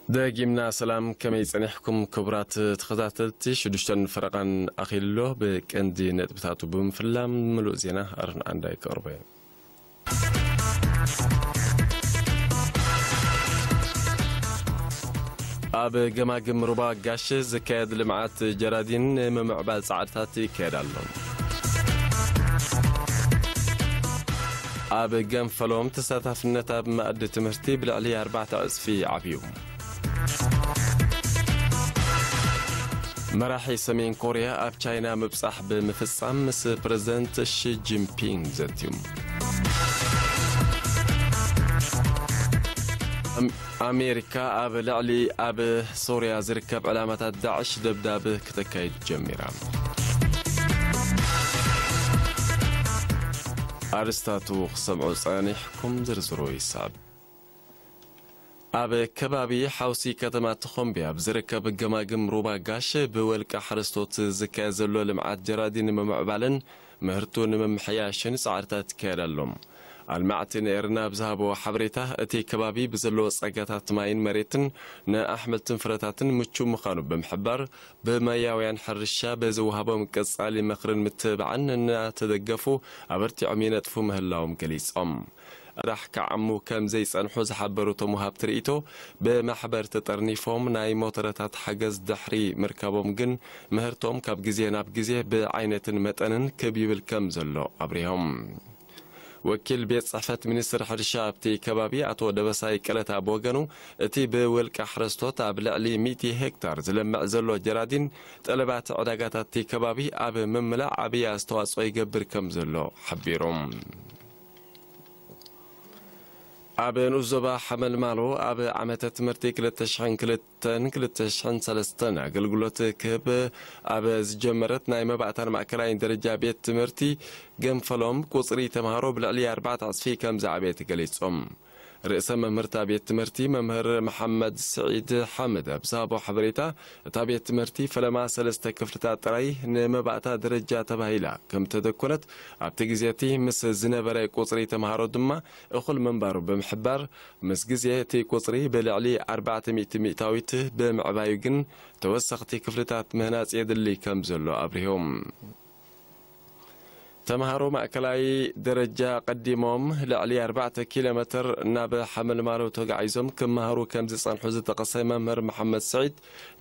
ደጊምና ሰላም፣ ከመይ ጸኒሕኩም ክቡራት ተኸታተልቲ? ሽዱሽተን ፈረቓን ኣኺሉ ኣሎ። ብቀንዲ ነጥብታቱ ብምፍላም ምሉእ ዜና ኣሮን ዓንዳይ ከቕርቦ እየ። ኣብ ገማግም ሩባ ጋሽ ዝካየድ ልምዓት ጀራዲን ንምምዕባል ጻዕርታት ይካየድ ኣሎ። ኣብ ገንፈሎም ተሳታፍነት ኣብ መኣዲ ትምህርቲ ብልዕሊ ኣርባዕተ ዕጽፊ ዓብዩ። መራሒ ሰሜን ኮርያ ኣብ ቻይና ምብጻሕ ብምፍጻም ምስ ፕረዚደንት ሺ ጂንፒንግ ዘትዩ። ኣም-፣ ኣሜሪካ ኣብ ልዕሊ ኣብ ሶርያ ዝርከብ ዕላማታት ዳዕሽ ደብዳብ ክተካይድ ጀሚራ። ኣርስታቱ ክሰምዑ ጸኒሕኩም፣ ዝርዝሩ ይስዕብ። ኣብ ከባቢ ሓውሲ ከተማ ተኾምቢ ኣብ ዝርከብ ገማግም ሩባ ጋሽ ብወልቂ ሓረስቶት ዝካየድ ዘሎ ልምዓት ጀራዲን ንምምዕባልን ምህርቱ ንምምሕያሽን ጻዕርታት ይካየድ ኣሎ። ኣልማዕቲ ንኤርና ብዝሃቦ ሓበሬታ፣ እቲ ከባቢ ብዘለዎ ጸጋታት ማይን መሬትን ንኣሕምልትን ፍረታትን ምቹው ምዃኑ ብምሕባር፣ ብማያውያን ሕርሻ ብዝወሃቦም ቀጻሊ ምኽርን ምትብባዕን እናተደገፉ ኣበርቲዖም ይነጥፉ ምህላዎም ገሊጾም። ኣዳሕ ክዓሙ ከም ዘይጸንሑ ዝሓበሩ እቶም ወሃብቲ ርእይቶ፣ ብማሕበር ተጠርኒፎም ናይ ሞተረታት ሓገዝ ድሕሪ ምርካቦም ግን፣ ምህርቶም ካብ ግዜ ናብ ግዜ ብዓይነትን መጠንን ክብ ይብል ከም ዘሎ ኣብሪሆም። ወኪል ቤት ጽሕፈት ሚኒስትር ሕርሻ ኣብቲ ከባቢ ኣቶ ደበሳይ ቀለታ ብወገኑ፣ እቲ ብውልቂ ሓረስቶት ኣብ ልዕሊ ሚእቲ ሄክታር ዝለምዕ ዘሎ ጀራዲን፣ ጠለባት ዕዳጋታት እቲ ከባቢ ኣብ ምምላእ ዓብዪ ኣስተዋጽኦ ይገብር ከም ዘሎ ሓቢሩ። ኣብ ንኡስ ዞባ ሓመልማሎ ኣብ ዓመተ ትምህርቲ ክልተ ሽሕን ክልተን ክልተ ሽሕን ሰለስተን ኣገልግሎት ክህብ ኣብ ዝጀመረት ናይ መባእታን ማእከላይን ደረጃ ቤት ትምህርቲ ገንፈሎም፣ ቁጽሪ ተምሃሮ ብልዕሊ ኣርባዕተ ዕጽፊ ከም ዝዓበየ ተገሊጾም። ርእሰ መምህርታ ቤት ትምህርቲ መምህር መሓመድ ስዒድ ሓምድ ኣብ ዝሃቦ ሓበሬታ፣ እታ ቤት ትምህርቲ ፈለማ ሰለስተ ክፍልታት ጥራይ ንመባእታ ደረጃ ተባሂላ ከም ተደኮነት፣ ኣብቲ ግዜ እቲ ምስ ዝነበረ ቁጽሪ ተምሃሮ ድማ እኹል ምንባሩ ብምሕባር፣ ምስ ግዜ እቲ ቁጽሪ ብልዕሊ ኣርባዕተ ሚእቲ ሚእታዊት ብምዕባዩ ግን ተወሰኽቲ ክፍልታት ምህናጽ የድሊ ከም ዘሎ ኣብሪሆም። ተምሃሮ ማእከላይ ደረጃ ቀዲሞም ልዕሊ ኣርባዕተ ኪሎ ሜትር ናብ ሓመልማሎ ተጋዒዞም ክመሃሩ ከም ዝጸንሑ ዝጠቐሰ መምህር መሓመድ ስዒድ፣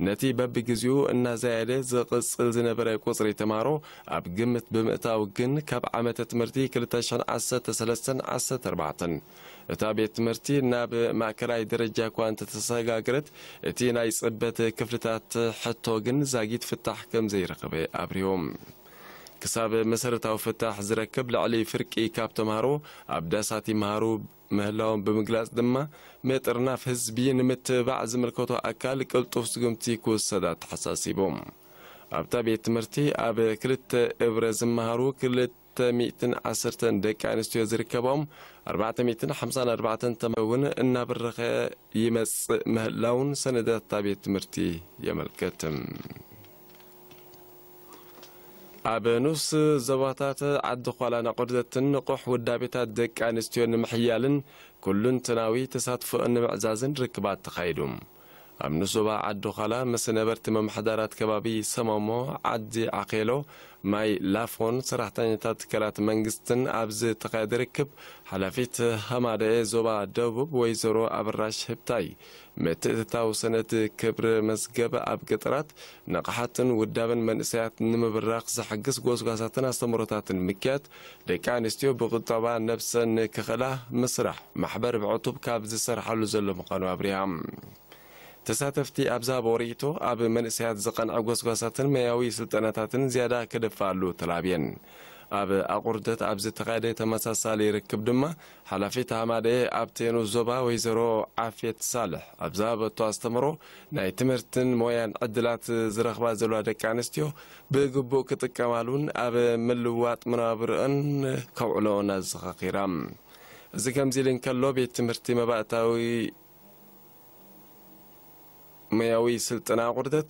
ነቲ በብግዜኡ እናዘያየደ ዝቕጽል ዝነበረ ቁጽሪ ተምሃሮ ኣብ ግምት ብምእታው ግን፣ ካብ ዓመተ ትምህርቲ ክልተ ሽሕን ዓሰርተ ሰለስተን ዓሰርተ ኣርባዕተን እታ ቤት ትምህርቲ ናብ ማእከላይ ደረጃ እኳ እንተተሰጋገረት፣ እቲ ናይ ጽበት ክፍልታት ሕቶ ግን ዛጊት ፍታሕ ከም ዘይረኸበ ኣብሪሆም። ክሳብ መሰረታዊ ፍታሕ ዝረክብ ልዕሊ ፍርቂ ካብ ተምሃሮ ኣብ ዳሳት ይመሃሩ ምህላዎም ብምግላጽ ድማ፣ ምጥርናፍ ህዝቢ ንምትብባዕ ዝምልከቶ ኣካል ቅልጡፍ ስጉምቲ ክውሰድ ኣተሓሳሲቦም። ኣብታ ቤት ትምህርቲ ኣብ ክልተ እብረ ዝመሃሩ ክልተ ሚእትን ዓሰርተን ደቂ ኣንስትዮ ዝርከቦም ኣርባዕተ ሚእትን ሓምሳን ኣርባዕተን ተምሃሮ እውን እናበረኸ ይመጽእ ምህላውን ሰነዳት እታ ቤት ትምህርቲ የመልክት። ኣብ ንኡስ ዞባታት ዓዲ ዃላን ኣቑርደትን ንቑሕ ውዳቤታት ደቂ ኣንስትዮ ንምሕያልን ኩሉንትናዊ ተሳትፎ ንምዕዛዝን ርክባት ተኻይዱ። ኣብ ንኡስ ዞባ ዓዲ ዃላ ምስ ነበርቲ መምሓዳራት ከባቢ ሰመሞ፣ ዓዲ ዓኼሎ፣ ማይ ላፎን ሰራሕተኛታት ትካላት መንግስትን ኣብ ዝተኻየደ ርክብ፣ ሓላፊት ሃማደኤ ዞባ ደቡብ ወይዘሮ ኣበራሽ ህብታይ፣ ምትእትታው ሰነድ ክብሪ መዝገብ ኣብ ገጠራት ንቕሓትን ውዳበን መንእሰያት ንምብራኽ ዝሕግዝ ጎስጓሳትን ኣስተምህሮታትን ምክያድ፣ ደቂ ኣንስትዮ ብቁጠባ ነብሰን ክኽእላ ምስራሕ ማሕበር ብዕቱብ ካብ ዝሰርሓሉ ዘሎ ምዃኑ ኣብሪሃ። ተሳተፍቲ ኣብ ዝሃቦ ርእይቶ፣ ኣብ መንእሰያት ዝቐንዐ ጎስጓሳትን መያዊ ስልጠናታትን ዝያዳ ክድፋኣሉ ተላብየን። ኣብ ኣቑርደት ኣብ ዝተኻየደ ተመሳሳሊ ርክብ ድማ፣ ሓላፊት ሃማደኤ ኣብቲ ንኡስ ዞባ ወይዘሮ ዓፍየት ሳልሕ ኣብ ዝሃበቶ ኣስተምህሮ፣ ናይ ትምህርትን ሞያን ዕድላት ዝረኽባ ዘለዋ ደቂ ኣንስትዮ ብግቡእ ክጥቀማሉን ኣብ ምልዋጥ መናብርኦን ከውዕለኦን ኣዘኻኺራ። እዚ ከምዚ ኢሉ እንከሎ፣ ቤት ትምህርቲ መባእታዊ ሞያዊ ስልጠና ኣቑርደት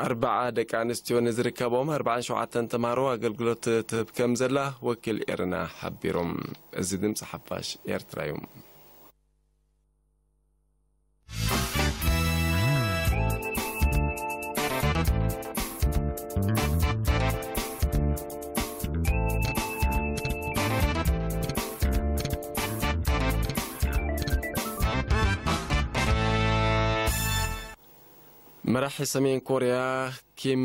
ኣርባዓ ደቂ ኣንስትዮ ንዝርከቦም ኣርባዓን ሸውዓተን ተምሃሮ ኣገልግሎት ትህብ ከም ዘላ ወኪል ኤረና ሓቢሮም። እዚ ድምፂ ሓፋሽ ኤርትራ እዩ። መራሒ ሰሜን ኮርያ ኪም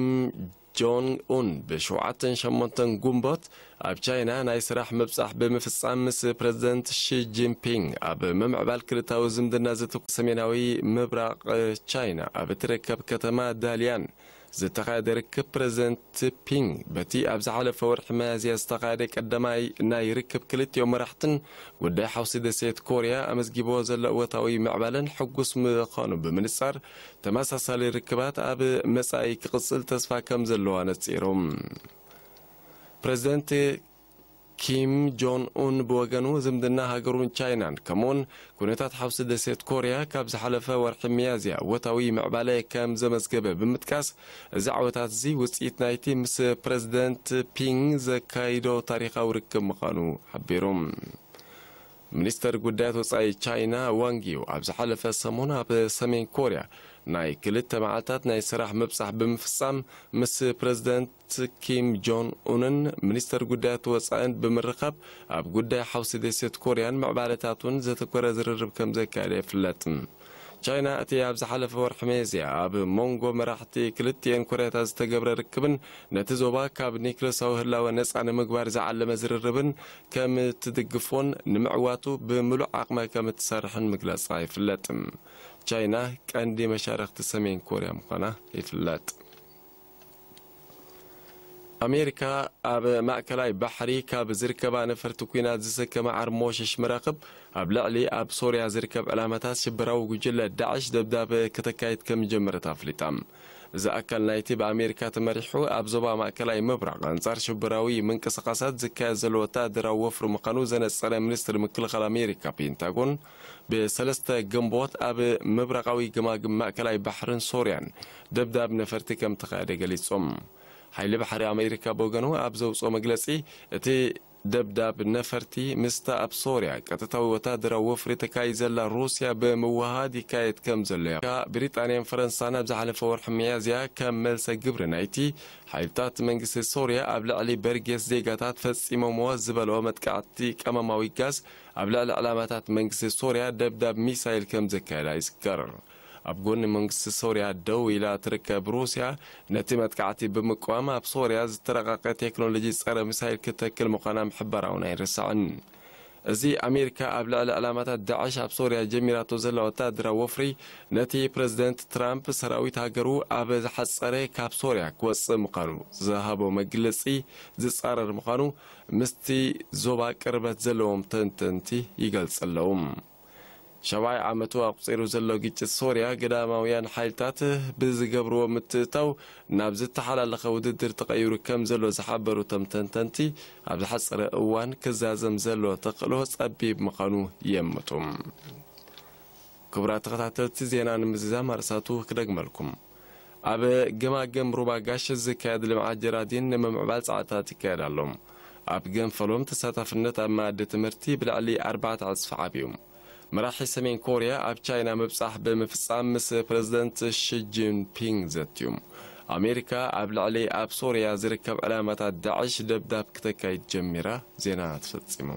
ጆንግ ኡን ብ ሸውዓተን ሸሞንተን ጉንቦት ኣብ ቻይና ናይ ስራሕ ምብጻሕ ብምፍጻም ምስ ፕረዚደንት ሺ ጂንፒንግ ኣብ ምምዕባል ክልታዊ ዝምድና ዘተኮረ ሰሜናዊ ምብራቕ ቻይና ኣብ እትርከብ ከተማ ዳልያን ዝተኻየደ ርክብ ፕረዚደንት ፒንግ በቲ ኣብ ዝሓለፈ ወርሒ መያዝያ ዝተኻየደ ቀዳማይ ናይ ርክብ ክልቲኦም መራሕትን ጉዳይ ሓውሲ ደሴት ኮርያ ኣመዝጊቦ ዘሎ እወታዊ ምዕባለን ሕጉስ ምዃኑ ብምንጻር ተመሳሳሊ ርክባት ኣብ መጻኢ ክቕጽል ተስፋ ከም ዘለዎ ኣነጺሮም። ፕረዚደንት ኪም ጆን ኡን ብወገኑ ዝምድና ሃገሩን ቻይናን ከምኡውን ኩነታት ሓውሲ ደሴት ኮርያ ካብ ዝሓለፈ ወርሒ ሚያዝያ እወታዊ ምዕባለ ከም ዘመዝገበ ብምጥቃስ፣ እዚ ዓወታት እዚ ውጽኢት ናይቲ ምስ ፕረዚደንት ፒንግ ዘካይዶ ታሪኻዊ ርክብ ምዃኑ ሓቢሩ። ሚኒስተር ጉዳያት ወጻኢ ቻይና ዋንግ ዩ ኣብ ዝሓለፈ ሰሙን ኣብ ሰሜን ኮርያ ናይ ክልተ መዓልታት ናይ ስራሕ ምብጻሕ ብምፍጻም ምስ ፕረዚደንት ኪም ጆን ኡንን ሚኒስተር ጉዳያት ወጻእን ብምርኻብ ኣብ ጉዳይ ሓውሲ ደሴት ኮርያን ምዕባለታቱን ዘተኮረ ዝርርብ ከም ዘካየደ ይፍለጥ። ቻይና እቲ ኣብ ዝሓለፈ ወርሒ ሚያዝያ ኣብ መንጎ መራሕቲ ክልቲኤን ኮርያታት ዝተገብረ ርክብን ነቲ ዞባ ካብ ኒክለሳዊ ህላወ ነጻ ንምግባር ዝዓለመ ዝርርብን ከም ትድግፎን ንምዕዋቱ ብምሉእ ዓቕማ ከም እትሰርሕን ምግላጻ ይፍለጥ። ቻይና ቀንዲ መሻርኽቲ ሰሜን ኮርያ ምዃና ይፍለጥ። ኣሜሪካ ኣብ ማእከላይ ባሕሪ ካብ ዝርከባ ነፈርቲ ኲናት ዝስከማ ዓርሞሽሽ መራኽብ ኣብ ልዕሊ ኣብ ሶርያ ዝርከብ ዕላማታት ሽበራዊ ጉጅለ ዳዕሽ ደብዳብ ከተካይድ ከም ጀመረት ኣፍሊጣ። እዚ ኣካል ናይቲ ብኣሜሪካ ተመሪሑ ኣብ ዞባ ማእከላይ ምብራቕ ኣንጻር ሽበራዊ ምንቅስቓሳት ዝካየድ ዘሎ ወታደራዊ ወፍሪ ምዃኑ ዘነጸረ ሚኒስትሪ ምክልኻል ኣሜሪካ ፔንታጎን፣ ብሰለስተ ግንቦት ኣብ ምብራቓዊ ገማግም ማእከላይ ባሕርን ሶርያን ደብዳብ ነፈርቲ ከም ተኻየደ ገሊጾም። ሓይሊ ባሕሪ ኣሜሪካ ብወገኑ ኣብ ዘውጽኦ መግለጺ፣ እቲ ደብዳብ ነፈርቲ ምስታ ኣብ ሶርያ ቀጥታዊ ወታደራዊ ወፍሪ ተካይድ ዘላ ሩስያ ብምውሃድ ይካየድ ከም ዘሎ እያ። ብሪጣንያን ፈረንሳን ኣብ ዝሓለፈ ወርሒ ሚያዝያ ከም መልሰ ግብሪ ናይቲ ሓይልታት መንግስቲ ሶርያ ኣብ ልዕሊ በርጌስ ዜጋታት ፈጺሞምዎ ዝበልኦ መጥቃዕቲ ቀመማዊ ጋዝ ኣብ ልዕሊ ዕላማታት መንግስቲ ሶርያ ደብዳብ ሚሳይል ከም ዘካየዳ ይዝከር። ኣብ ጎኒ መንግስቲ ሶርያ ደው ኢላ ትርከብ ሩስያ፣ ነቲ መጥቃዕቲ ብምቅዋም ኣብ ሶርያ ዝተረቐቐ ቴክኖሎጂ ጸረ ሚሳይል ክትተክል ምዃና ምሕባራ እውን ኣይርሳዕን። እዚ ኣሜሪካ ኣብ ልዕሊ ዕላማታት ዳዕሽ ኣብ ሶርያ ጀሚራቶ ዘላ ወታደራዊ ወፍሪ፣ ነቲ ፕረዚደንት ትራምፕ ሰራዊት ሃገሩ ኣብ ዝሓጸረ ካብ ሶርያ ክወጽእ ምዃኑ ዝሃቦ መግለጺ ዝጻረር ምዃኑ ምስቲ ዞባ ቅርበት ዘለዎም ተንተንቲ ይገልጽ ኣለዉ። ሻብዓይ ዓመቱ ኣቑጺሩ ዘሎ ግጭት ሶርያ፣ ግዳማውያን ሓይልታት ብዝገብርዎ ምትእታው ናብ ዝተሓላለኸ ውድድር ተቐይሩ ከም ዘሎ ዝሓበሩ እቶም ተንተንቲ፣ ኣብ ዝሓጸረ እዋን ክዛዘም ዘሎ ተኽእሎ ጸቢብ ምዃኑ የምቱ። ክቡራት ተኸታተልቲ፣ ዜና ንምዝዛም ኣርእስታቱ ክደግመልኩም። ኣብ ገማግም ሩባ ጋሽ ዝካየድ ልምዓት ጀራዲን ንምምዕባል ጻዕርታት ይካየድ ኣሎ። ኣብ ገንፈሎም ተሳታፍነት ኣብ መኣዲ ትምህርቲ ብልዕሊ ኣርባዕተ ዕጽፊ ዓብዩ። መራሒ ሰሜን ኮርያ ኣብ ቻይና ምብጻሕ ብምፍጻም ምስ ፕረዚደንት ሺ ጂንፒንግ ዘትዩ። ኣሜሪካ ኣብ ልዕሊ ኣብ ሶርያ ዝርከብ ዕላማታት ዳዕሽ ደብዳብ ክተካይድ ጀሚራ። ዜና ተፈጺሙ።